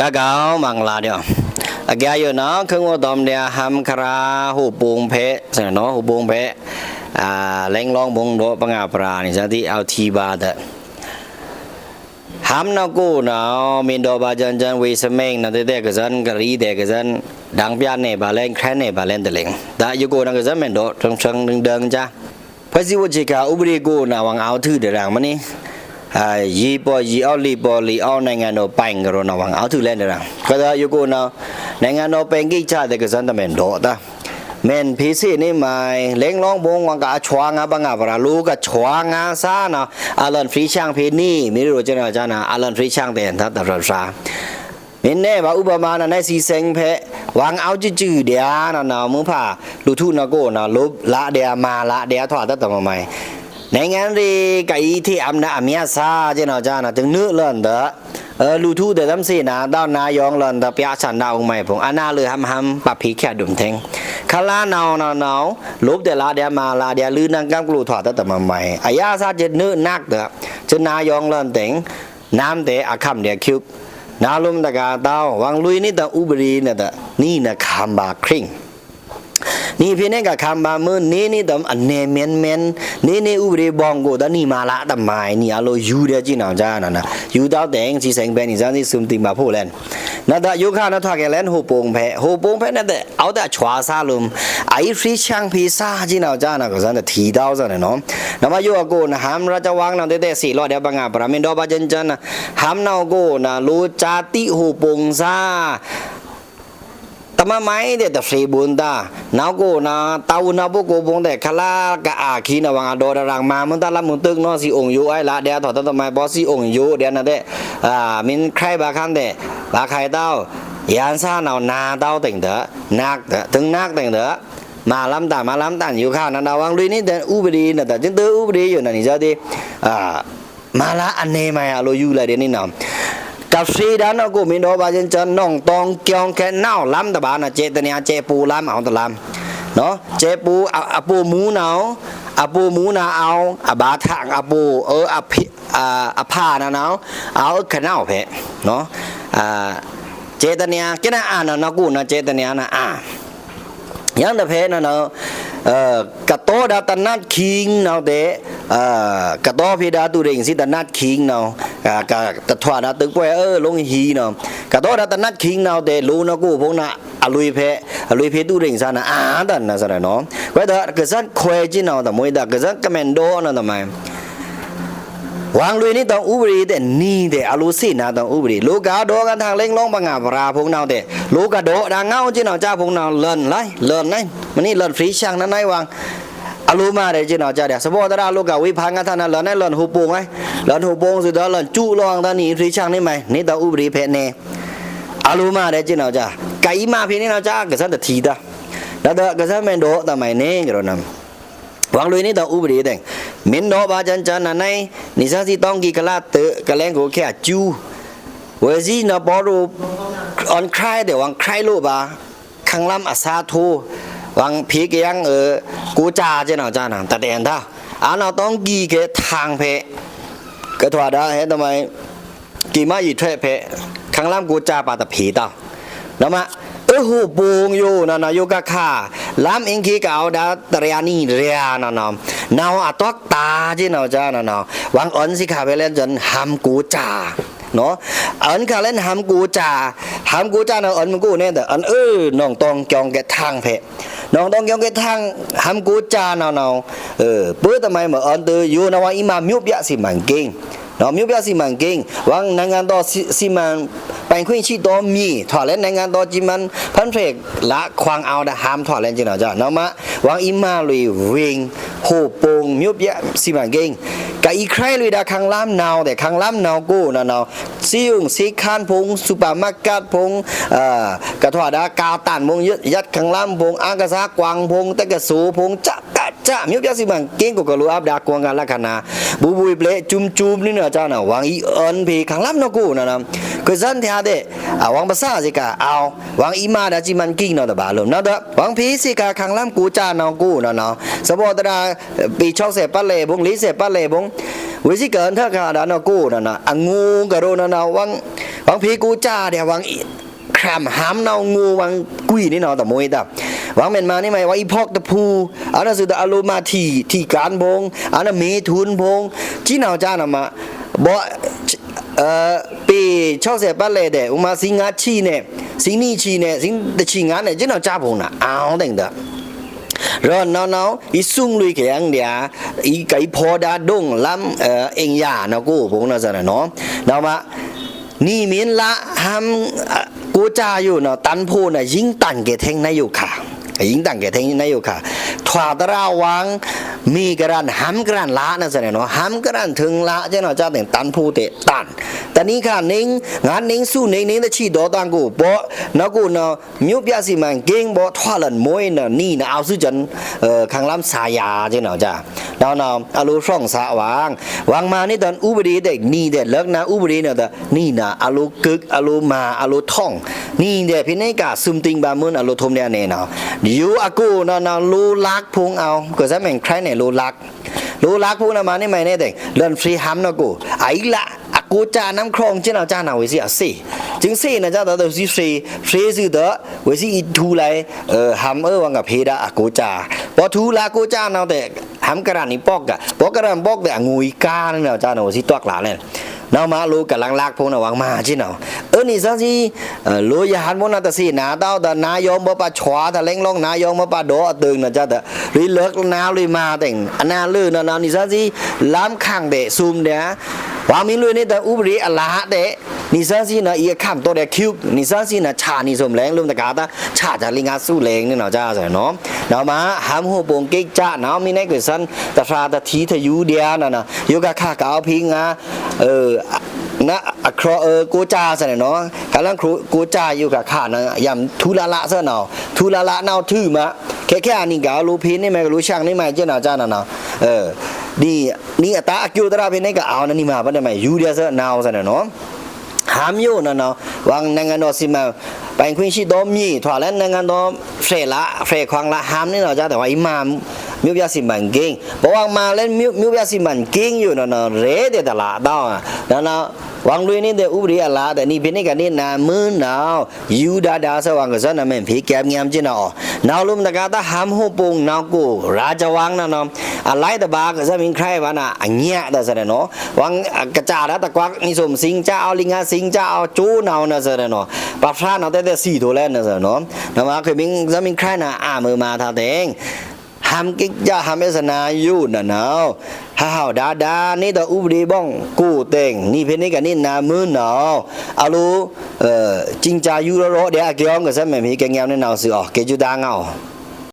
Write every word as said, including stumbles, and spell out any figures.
ဂါႏဂေါႏ မင်္ဂလာႏ အကဲယိုနဝ် ခွင်ဝေါ်တောမ်ႏဒျာႏ ဟံႏခရာႏ ဟူပ်ပိုင်ႏဖဲ စဲ့နီၤ ဟူပ်ပိုင်ႏဖဲ အာ လင်းလောင်းဗွန်ဒိုး ပငါဗြႃး နံစံတီ အောက်တိုဘာ ဒဲး ဟံႏနဝ်ကိုနဝ် မင်းတော်ဘာကျမ်းကျမ်း ဝေးစမိန်နဝ် တဲတဲကစၢၢ် ကရီးတဲကစၢၢ် ဒင်ပြားနေပါလဲ ခရဲနေပါလဲ တလင်း ဒါယိုကိုနဝ် ကစၢၢ်မင်းတော် ထွင်ထွင်ဒင်ဒင် ကျား ဖွဲ့စည်းပုံအခြေခံဥပဒေကိုနဝ် ဝင်အောက်ထစ်ဒရန်မနီ အာ ယီးပော်ယီးအောက် လီးပော်လီးအောက် နိုင်ငံတော်ပိုင်ကရောနဝ် ဝင်အောက်ထစ်လဲဒရန် ကဒါယိုကိုနဝ် နိုင်ငံတော်ပိုင်ကိစ္စတဲကစၢၢ် တမင်းတော် ဒါ မင်းဖေးစေ့နေမိုင် လင်းလောင်းဗွန် ဝင်ကအချွါငါ ပငါဗြႃး လိုကအချွါငါ စၢ်နီၤ အလန်ဖရီးချန်ဖေးနေ မီးရိုးကျနော်ကျနော် အလန်ဖရီးချန်တဲ ဒါ ဒါ ဒါ မင်းနဲဗာ ဥပမာနဝ် နံစံစဲင်ဖဲ ဝင်အောက်ထစ်ကျားဒျာနဝ် မွိုးဖါ လူထုနဝ်ကိုနဝ် လိုပ်လဒျာ မၤလဒျာ ထွာတတ်တမမိုင် နိုင်ငံတွေကအီးထေးအမ်းဒါအမျက်စား ကျနော်ကျနော် တုင်နုလန်ဒါ အဲ လူထုတဲ တမ်းစေ့နဝ် ဒါနဝ် ယွင်လန်ဒါ ပြဆန္ဒအုံမိုင်ဖုံ အနာလွေဟံးဟံး ပပ်ဖေးချာဒုမ်ထဲင် ခလါနဝ်နဝ်နဝ် လိုပ်တဲလဒျာ မၤလဒျာ လွိုင်းနင်ကမ်းကျိုးထွာတတ်တမမိုင် အယါစား ကျနုနက်ဒါ ကျနဝ် ယွင်လန်တဲင် နမ်းတဲအခမ်းဒျာ ချွပ် နဝ် လိုမ်းတကာတဝ် ဝင်လွေးနေတဥပဒေနဒါ နံနခမ်းဗာ ခရင် နံဖေးနေကခမ်းဗာ မွိုး နံနံတမ် အနဲမဲမဲ နံနံဥပဒေဗွန်ကို ဒါနံမၤလတမိုင် နံအလိုယူဒျာ ကျနော်ကျနော် ယူတဝ်တဲင် စံစဲင်ဖဲ နံစံစံစုမ်တိမ်ဗာ ဖိုလဲၣ် နဒါ ယိုခါနထွာကဲလဲၣ် ဟူပ်ပိုင်ႏဖဲ ဟူပ်ပိုင်ႏဖဲနဒါ အဝ်တဲအချွါစၢ်လိုမ်း အီးဖရီးချန်ဖေးစၢ် ကျနော်ကျနော် ကစၢၢ်တထီတဝ်စၢ်နဲနီၤ နမယိုအကိုနဝ် ဟံႏရကဝင်းနဝ် တဲတဲစေ့လောဒျာ ပငါဗြႃး မင်းတော်ဘာကျမ်းကျမ်းနဝ် ဟံႏနဝ်ကိုနဝ် လိုပ်ကျားတီးဟူပ်ပိုင်ႏစၢ် တမမိုင်တဲ တဖြေးဗွန်ဒါ နဝ်ကိုနဝ် တဝ်နဝ် ပုဂ္ဂိုလ်ဗွန်တဲ ခလါကအါခံနဝ် ဝင်အဒေါ်ဒရန် မၤမွိုးတလပ်မွိုးတုဲင်နီၤ စံအိုင်ယိုအိုင်လဒျာ ထွာတတ်တမိုင် ပော်စံအိုင်ယိုဒျာနတဲ အာ မင်းခရဲဗာခမ်းတဲ ဗာခဲတဝ် ယန်ဆာနဝ် နတဝ်တဲင်ဒါ နက်ဒါ တုင်နက်တဲင်ဒါ မၤလမ်းတန် မၤလမ်းတန် ယိုခါနဝ် ဝင်လွေးနေတဥပဒေနဒါ ကျနုဥပဒေယိုနဝ် နံစံတီ အာ မၤလအနဲမိုင် အလိုယူလဒျာနံနီၤ ကဖြေးဒါနဝ်ကို မင်းတော်ဘာကျမ်းကျမ်း နောင်တောင်ကျောင်းကဲနဝ် လမ်းတဗာနဝ် ကျဲတနံၤ ကျဲပိုလမ်း အဝ်တလမ်း ကျဲပို အပိုမူနဝ် အပိုမူနဝ် အဝ် အဗာထၢင် အပို အဲ အဖါနဝ် အဝ်ခနဝ်ဖဲ ကျဲတနံၤ ကျဲနအါနဝ် နဝ်ကိုနဝ် ကျဲတနံၤနအါ ယင်းတဖဲနဝ် အဲ ကတီဒါတနတ် ခင်နဝ်တဲ အဲ ကတီဖေးဒါတူရိင်စံတနတ် ခင်နဝ် အဲ ကတထွာဒါတုဲင်ပွဲ အဲ လိုင်းဟံးနဝ် ကတီဒါတနတ် ခင်နဝ်တဲ လိုနဝ်ကိုဖုံနဝ် အလွေးဖဲ အလွေးဖဲတူရိင်စၢ်နဝ် အါတန်နဝ်စၢ်နဲနီၤ ကွဲဒါ ကစၢၢ်ခွဲးကျနော် တမွေးဒါ ကစၢၢ်ကမန်ဒိုနဝ် တမိုင် ဝင်လွေးနေတဥပဒေတဲ နံတဲ အလိုစေ့နဝ်တဥပဒေ လိုကအဒေါ်ကထၢင် လင်းလောင်း ပငါဗြႃးဖုံနဝ်တဲ လိုကအဒေါ်ဒါ ငဝ်ကျနော်ကျားဖုံနဝ် လန်လဲ လန်နဲ မနံလန်ဖရီးချန်နဝ် နဝ်ဝင် အလိုမၤဒျာ ကျနော်ကျားဒျာ စဘောတရလိုကဝေးဖန်ကထၢင်နဝ် လန်နဲ လန်ဟူပ်ပိုင်ႏ လန်ဟူပ်ပိုင်ႏစံဒါ လန်ကျူလောင်ဒါ နံဖရီးချန်နေမိုင် နေတဥပဒေဖဲနဲ အလိုမၤဒျာ ကျနော်ကျား ကအီးမၤဖေးနေနဝ်ကျား ကစၢၢ်တထီဒါ ဒါဒါ ကစၢၢ်မန်ဒိုတမိုင်နဲ ကရောနဝ် ဝင်လွေးနေတဥပဒေတဲ မင်းတော်ဘာကျမ်းကျမ်းနဝ် နံစံတီ တောင်းကံကလတ်တဲ ကလဲင်ကိုခဲအကျူ ဝဲစံနဝ် ပော်ရို အွန်ခရဲတဲ ဝင်ခရဲလိုဗာ ခလမ်အဆာထိ ဝင်ဖေးကယံ အဲ ကိုးကျား ကျနော်ကျားနဝ် တတဲန်ဒါ အနဝ် တောင်းကံကဲ ထၢင်ဖဲ ကထွာဒါ ဟဲတမိုင် ကံမယီထွဲဖဲ ခလမ်ကိုးကျား ပာ်တဖေးတဝ် နမ အဲ ဟူပ်ပိုင်ႏယိုနဝ်နဝ် ယိုကခါ လမ်းအင်ခေကဝ်ဒါ တရံးနံဒျာနဝ်နဝ် နဝ်အတွက်တာ ကျနော်ကျားနဝ်နဝ် ဝင်အွန်စံခါဖဲလဲၣ် ကျန်ဟံကိုးကျား နီၤ အွန်ခါလဲၣ် ဟံကိုးကျား ဟံကိုးကျားနဝ် အွန်မကိုးနဲ အွန် အဲ နောင်တောင်ကျောင်းကဲ ထၢင်ဖဲ နောင်တောင်ကျောင်းကဲ ထၢင် ဟံကိုးကျားနဝ်နဝ် အဲ ပႃးတမိုင်မအွန်တဲ ယိုနဝ် ဝင်အီးမၤ မြို့ပြစီမံကိန်း နီၤ မြို့ပြစီမံကိန်း ဝင်နိုင်ငံတော်စီမံပိုင်ခွင့်ရှိသောမြေ ထွာလဲၣ် နိုင်ငံတော်စီမံ ဖန်ဖရဲး လခွင်အဝ်ဒါ ဟံထွာလဲၣ် ကျနော်ကျား နမ ဝင်အီးမၤလွေး ဝင်း ဟူပ်ပိုင်ႏ မြို့ပြစီမံကိန်း ကအီးခရဲလွေးဒါ ခလမ်နဝ်တဲ ခလမ်နဝ်ကိုနဝ်နဝ် ဆေးရုံဆေးခန်းဖုံ စူပါမတ်ကတ်ဖုံ အဲ ကထွာဒါ ကားတန်ဖုံ ယတ်ခလမ်ဖုံ အားကစားကွင်းဖုံ တက္ကသိုလ်ဖုံ ကျကျကျ မြို့ပြစီမံကိန်းကို ကလိုအပ်ဒါ ကွင်းကလက္ခဏာ ဘူဘူပျဲ ကျုံကျုံနဝ်ကျားနဝ် ဝင်အီးအွန်ဖေး ခလမ်နဝ်ကိုနဝ်နဝ် ကစၢၢ်ထျာတဲ အဝင်ပစာစံခါ အဝ် ဝင်အီးမၤဒါ စီမံကိန်းနဝ်တဘၣ်လိုမ်း နဝ်ဒီး ဝင်ဖေးစံခါ ခလမ်ကိုးကျားနဝ်ကိုနဝ်နဝ် စဘောတရ ပေခြောက်ဆယ်ပတ်လည်ဖုံ လေးဆယ်ပတ်လည်ဖုံ ဝဲစံကၢၢ်ထၢခါဒါနဝ်ကိုနဝ်နဝ် အငိုကရောနဝ်နဝ် ဝင် ဝင်းဖေကိုးကျားဒဲး ဝင်း ခြံမ်းဟံး နဝ်ငိုဝင်းကွီးနီၤ တမွေးတႃႉ ဝင်းမႅၼ်မးနီၤ မ့ၢ်ဝဲ အီးဖောက်တဖူ အနာ်စုဒၣ် အလိုမႃးထီႇ ထီႇကၢၼ်ဖိုင် အနာ်မေးထုဉ်ဖိုင် စံးနီၤ ကျားနီၤမး ဗော် ပေခြောက်ဆယ်ပတ်လည်ဒဲး ဥမႃး စံငါးချီန့ၣ် စံနွံချီန့ၣ် စံတဆံငါးန့ၣ် စံနီၤကျားဖိုင်နီၤ အဝ်တဲင်တႃႉ ရီးနီၤနီၤ အီးသုင်လွေးခဲအံၤဒဲး အီးကဵုဖော်ဒါဒိုင်လမ်း အ့င်ယႃၼေႃၣ် ကိူဝ်းဖိုင်နီၤ စၢၼ်နီၤ နီၤမး နံႉမ့ၢ်လႃႈ ဟံး ကိုးကျားယိုနီၤ တန်ဖိုးနီၤ ယိင်းတၢင်ႇကဲထဲင်နၢ်ယိုခါ ယိင်းတၢင်ႇကဲထဲင်နၢ်ယိုခါ ထွာတြႃးဝင်း မေးကရၢၼ်ႇ ဟံးကရၢၼ်ႇလႃႈနီၤ စၢၼ်နီၤ ဟံးကရၢၼ်ႇထိုင်လႃႈ စၢၼ်နီၤ ကျားတဲင် တန်ဖိုးတဲတၢၼ်ႇ တနံၤခါ နငါးနွံသု နွံနွံတဆံ ဒီးတၢင်ႇကိူဝ်း ပေႃးနီၤကိူဝ်းနီၤ မြို့ပြစီမံကိန်း ဗော်ထွာလၢၼ်ႇမွေးနီၤ နံႉနီၤ အဝ်သုကျၢၼ် ခင်းလမ်းစာရာ စၢၼ်နီၤ ကျား နီၤနီၤ အလိုဖြောင့်စာ ဝင်း ဝင်းမႃးနီၤ တၢ်ဥပဒေဒဲး နံၤဒဲး လၢၵ်ႈနႃႈဥပဒေနီၤ တၢ်နံၤနီၤ အလိုၵိုၵ်း အလိုမႃး အလိုထွင် နံၤဒဲး ဖဲန့ၣ်ကႃႈ သုမ်းတိင်းပႃးမုၼ်း အလိုထူမ်ႈဒဲးန့ၣ်နီၤ ယိုအကိူဝ်းနီၤနီၤ လိုလၢၵ်ႈဖိုင် အဝ် ကစၢ်မႅင်ႇခြႆးန့ၣ် လိုလၢၵ်ႈ လိုလၢၵ်ႈဖိုင်နီၤ မၢ်န့ၢ်မၢ်န့ၢ်တဲင် လၢၼ်ႇဖြေႁံးနီၤကိူဝ်း အီးလႃႈ အကိုးကျား နမ်းခြောက် စၢၼ်နီၤ ကျားနီၤ ဝဲသီးအသီး စံးသီးနီၤ ကျား တၢ်သီးသီးဖြေ ဖြေသုဒီး ဝဲသီးအီးထူလႆႈ ဟံး အဵုဝ် ဝင်းကၢပ်ႈဖြေဒႃႈ အကိုးကျား ပေႃးထူလၢၵ်ႈ အကိုးကျားနီၤတဲင် ဟံးကရၢၼ်ႇနီၤ ပေႃးၵႃႈ ပေႃးကရၢၼ်ႇပေႃးတဲင် အငိုဝ်းအီးၵႃႈနီၤ ကျားနီၤ ဝဲသီးတွၵ်ႇလႃႈလႄႈ နီၤမး လိုကလၢင်လၢၵ်ႈဖိုင်နီၤ ဝင်းမႃးစံးနီၤ အဵုဝ် နံၤသီးသီး လိုယဟၢၼ်မိူဝ်းနီၤ တသီးနီၤ တၢ်ဒီး နႃယွမ် ဗော်ပၢၵ်ႇထွာ တလႅင်းလွင်း နႃယွမ် ဗော်ပၢၵ်ႇဒီး အတိူင်နီၤ ကျား တႃႉ ရီးလၢၵ်ႈနႃႈ ရီးမႃးတဲင် အနႃႈလိူဝ်နီၤနီၤ နံၤသီးသီး လမ်းၶၢင်ႈဒဲး သုမ်းဒဲး ဝင်းမီးလွေးနီၤ တၢ်ဥပဒေအလၢတ်ႈဒဲး နံၤသီးသီးနီၤ အီးအခမ်းတေႃးဒဲး ၶိုၼ်း နံၤသီးသီးနီၤ ဆႃႇနံၤသုမ်းလႅင်း လိုမ်းတၵႃႇတႃႉ ဆႃႇတႃႉလီငါသူလႅင်းနီၤ ကျား စၢၼ်နီၤ နီၤမး ဟံး ဟူးပိူင်ၵိတ်ႉၸႃႉနီၤ မီးၼႂ်းၵႃႈသၼ် တြႃးတထီး ထယူးဒဲးနီၤနီၤ ယိုၵ်ႉၵႃႈၶႃႈ ၵဝ်ၽိင်ႇငႃး ၼႃႇ အခရေႃး အဵုဝ် ကိုးကျား စၢၼ်နီၤ ကလၢင်ၶိုၼ်း ကိုးကျား ယိုၵ်ႉၵႃႈၶႃႈနီၤ ယၢမ်ႈထူလႃႈလႃႈ စၢၼ်နီၤ ထူလႃႈလႃႈ နဝ်ႈထိုဝ်မႃး ခဲခဲ အနံၤၵေႃႈ လိုၽေးနီႈမႃး ကလိုသင်နီႈမႃး စၢၼ်နီၤ ကျားနီၤ နံၤ နံၤအတႃႇ အၵျူဝ်းတြႃး ဖဲန့ၣ်ကဵဝ် အဝ် နံၤမႃး ပၼ်မႃး ယူႇဒႃႇ စၢၼ်နီၤ စၢၼ်နီၤ ဟံး ယူႇနီၤနီၤ ဝၢင်း နိုင်ငံတော်စီမံပိုင်ခွင့်ရှိသောမြေ ထွာလႄႈ နိုင်ငံတော် ဖြဲးလႃႈ ဖြဲးခွင်လႃႈ ဟံးနီၤနီၤ ကျား တႄႉဝႃႈ အီးမႃး မြို့ပြစီမံကိန်း ပေႃးဝႃႈမႃးလႄႈ မြို့ မြို့ပြစီမံကိန်း ယူႇနီၤနီၤ ရဲႇတႄႉ တလႃႇ တႃႇ နီၤနီၤ ဝၢင်းလွေးနီၤ တႄႉ ဥပဒေအလၢတ်ႈ တႄႉ နံၤဖဲန့ၣ်ကၼ် နံၤနမုၼ်းနီၤ ယူႇဒႃႇဒႃႇ သႂ်ႇဝၢင်း ကစၢၼ်နီၤ မၼ်းဖီၵႅပ်ႈငႅမ်ႈ စၢၼ်နီၤ နီႈလိုမ်းတၵႃႇ တႃႇ ဟံး ဟူးပိူင် နီၢ်ၵူဝ် ရႃႇၸဝၢင်း နီၤနီၤ အလၢႆတဘၣ် ကစၢၼ်မီး ခြႆးဝႃႈနီၤ အငႅၼ်း တႄႉ စၢၼ်နီၤ ဝၢင်း ကၸႃႇတႃႇ တၵ်ႉကွၵ်ႉ နံၤသုမ်း သင်ၸႃႉ ဢဝ်လီငႃး သင်ၸႃႉ ဢဝ်ၸူဝ်းနီၢ် နီၤ စၢၼ်နီၤ ပၢၵ်ႇသၢၼ်နီၤ တႄႉတႄႉ သီႇထူဝ်ႇလႄႈ နီၤ စၢၼ်နီၤ နီၤမႃး ၶိုၼ်းမီး ကစၢၼ်မီး ခြႆးနီၤ ဢႃႇ မိူဝ်ႈမႃး ထႃႈတႅင်ႇ ဟံး ၵိတ်ႉၸႃႉ ဟံး အႅတ်ႉသၼႃႇ ယူႇနီၤနီၤ ႁႃႁဝ်း ဒႃႇဒႃႇ နံၤတႃႇ ဥပဒေပွင်ၵူဝ်တႅင်ႇ နံၤဖဲန့ၣ်ကၼ် နံၤနမုၼ်းနီၤ အလို ၸိင်ႇၸႃႇ ယူႇရေႃးရေႃး တႄႉ အၵျွင်း ကစၢၼ်မၼ်းဖီၵႅပ်ႈငႅမ်ႈ နီၢ်နီၤ သိုဝ်ႈဢေႃႈ ၵႄႈၸူးတၢင်းဢေႃႈ